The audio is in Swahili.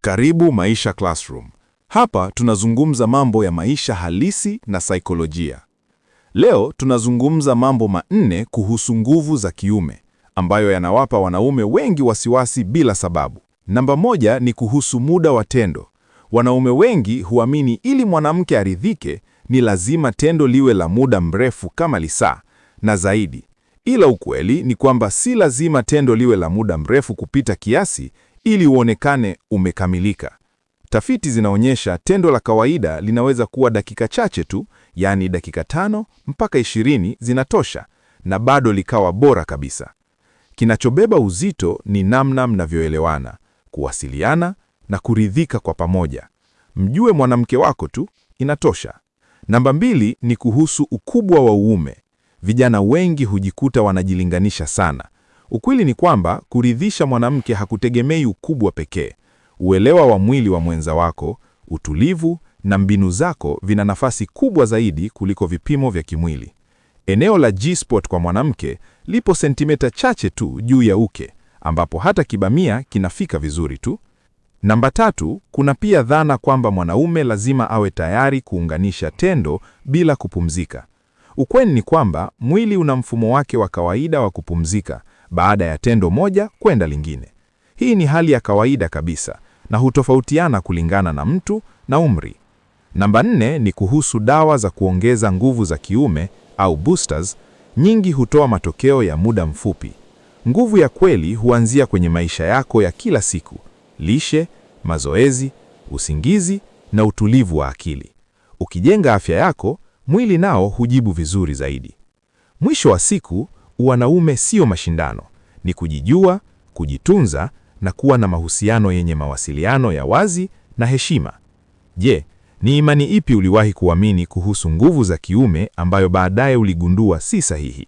Karibu Maisha Classroom. Hapa tunazungumza mambo ya maisha halisi na saikolojia. Leo tunazungumza mambo manne kuhusu nguvu za kiume ambayo yanawapa wanaume wengi wasiwasi bila sababu. Namba 1 ni kuhusu muda wa tendo. Wanaume wengi huamini ili mwanamke aridhike ni lazima tendo liwe la muda mrefu kama lisaa na zaidi. Ila ukweli ni kwamba si lazima tendo liwe la muda mrefu kupita kiasi ili uonekane umekamilika. Tafiti zinaonyesha tendo la kawaida linaweza kuwa dakika chache tu, yaani dakika 5 mpaka 20 zinatosha, na bado likawa bora kabisa. Kinachobeba uzito ni namna mnavyoelewana, kuwasiliana na kuridhika kwa pamoja. Mjue mwanamke wako tu, inatosha. Namba 2 ni kuhusu ukubwa wa uume. Vijana wengi hujikuta wanajilinganisha sana. Ukweli ni kwamba kuridhisha mwanamke hakutegemei ukubwa pekee. Uelewa wa mwili wa mwenza wako, utulivu na mbinu zako vina nafasi kubwa zaidi kuliko vipimo vya kimwili. Eneo la G-spot kwa mwanamke lipo sentimita chache tu juu ya uke, ambapo hata kibamia kinafika vizuri tu. Namba 3, kuna pia dhana kwamba mwanaume lazima awe tayari kuunganisha tendo bila kupumzika. Ukweli ni kwamba mwili una mfumo wake wa kawaida wa kupumzika baada ya tendo moja kwenda lingine. Hii ni hali ya kawaida kabisa na hutofautiana kulingana na mtu na umri. Namba 4 ni kuhusu dawa za kuongeza nguvu za kiume au boosters. Nyingi hutoa matokeo ya muda mfupi. Nguvu ya kweli huanzia kwenye maisha yako ya kila siku: lishe, mazoezi, usingizi na utulivu wa akili. Ukijenga afya yako, mwili nao hujibu vizuri zaidi. Mwisho wa siku, uwanaume sio mashindano, ni kujijua, kujitunza na kuwa na mahusiano yenye mawasiliano ya wazi na heshima. Je, ni imani ipi uliwahi kuamini kuhusu nguvu za kiume ambayo baadaye uligundua si sahihi?